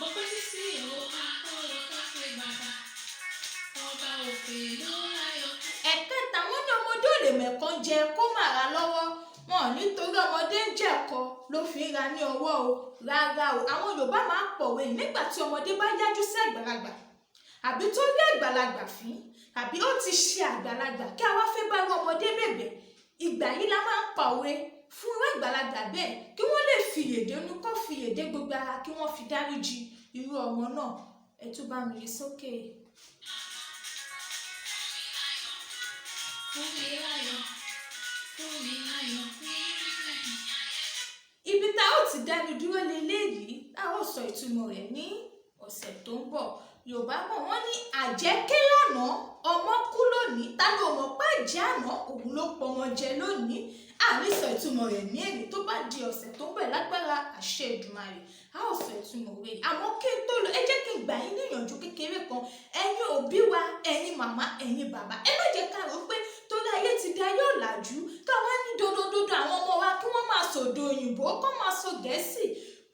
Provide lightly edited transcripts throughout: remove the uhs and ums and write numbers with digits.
Mo pẹ́ títí o, akọ́rọ̀ ká pé bàbá. Ọba òkè ló láyọ̀. Ẹ̀kẹta, wọ́n ní ọmọdé ò lè mẹ̀kọ́ jẹ kó má ra lọ́wọ́. Wọn ò nítorí ọmọdé ń jẹ̀kọ ló fi ń ra ní ọwọ́ o, rárá o. Àwọn Yorùbá máa ń pòwe nígbà tí ọmọdé bá yájú sí àgbàlagbà, àbí tó rí àgbàlagbà fín, àbí ó ti ṣe àgbàlagbà, kí a wá fẹ́ bá irú ọmọdé bẹ̀bẹ̀, ìgbà yìí la máa ń pa òwe fún irú àgbàlagbà bẹ́ẹ̀, kí wọ́n lè fìyèdè inú kó fìyèdè gbogbo ara, kí wọ́n fi dáríjì irú ọmọ náà. Ẹ tún bá mi yí sókè. Fún mi láyọ̀, fún mi láyọ̀, Ibi tá ó ti dánu dúró leléyìí, tá ó sọ ìtumọ̀ rẹ̀ ní ọ̀sẹ̀ tó ń bọ̀. Yorùbá bọ̀, wọ́n ní àjẹ́ ké lánàá, ọmọ kú lónìí. Ta ló mọ̀ pé àjẹ́ àná òun ló pọmọ jẹ lónìí? A ní sọ ìtumọ̀ rẹ̀ ní èní. Tó bá di ọ̀sẹ̀ tó ń bọ̀, lágbára àṣẹ Èdùmàrè, a ó sọ ìtumọ̀ òwe yìí. Àmọ́ kí n tó lọ, ẹ jẹ́ kí n gbà yín níyànjú kékeré kan. Ẹ̀yin òbí wa, ẹ̀yin màmá, ẹ̀yin bàbá, ẹ má jẹ́ ká rò pé torí ayé ti di ayé ọ̀làjú, ká wá ní dandandandan àwọn ọmọ wa kí wọ́n máa sọ̀dọ̀ òyìnbó, kó máa sọ Gẹ̀ẹ́sì.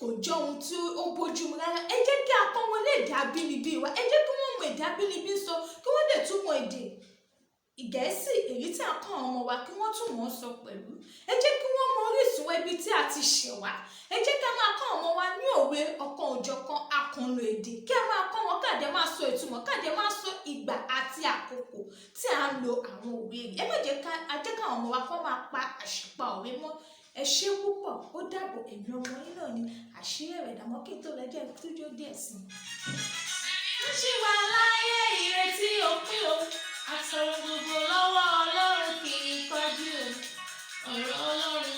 Kò jọ ohun tí ó bójúmu rárá. Ẹ jẹ́ kí a kọ́ wọn ní èdè abínibí wa. Ẹ jẹ́ kí wọ́n mọ èdè abínibí sọ, kí wọ́n lè tún mọ èdè Gẹ̀ẹ́sì èyí tí a kọ́ àwọn ọmọ wa, kí wọ́n tún mọ̀ ọ́n sọ pẹ̀lú. Ẹ jẹ́ kí wọ́n mọ orísun ibi tí a ti ṣẹ̀ wá. Ẹ jẹ́ ká máa kọ́ àwọn ọmọ wa ní òwe ọ̀kan òjọ̀kan àkànlò èdè, kí a máa kọ́ wọn, káàdé máa sọ ìtumọ̀, káàdé máa sọ ìgbà àti àkókò tí à ń lo àwọn òwe yìí. Ẹ má jẹ́ ká a jẹ́ káwọn ọmọ wa kọ́ máa pa àṣìpa òwe mọ́. Ẹ ṣé púpọ̀, ó dàbọ̀. Èmi ọmọ yín náà ni Àṣírí Ẹ̀wẹ̀ Dàmọ́. Kí n tó lọ, jẹ́ túnjó díẹ̀ sí i. Ń ṣì wà láyé, ìrètí òpin o. Àsọ̀rọ̀ gbogbo lọ́wọ́ Ọlọ́run, kì í kọjú o. Ọ̀rọ̀ Ọlọ́run.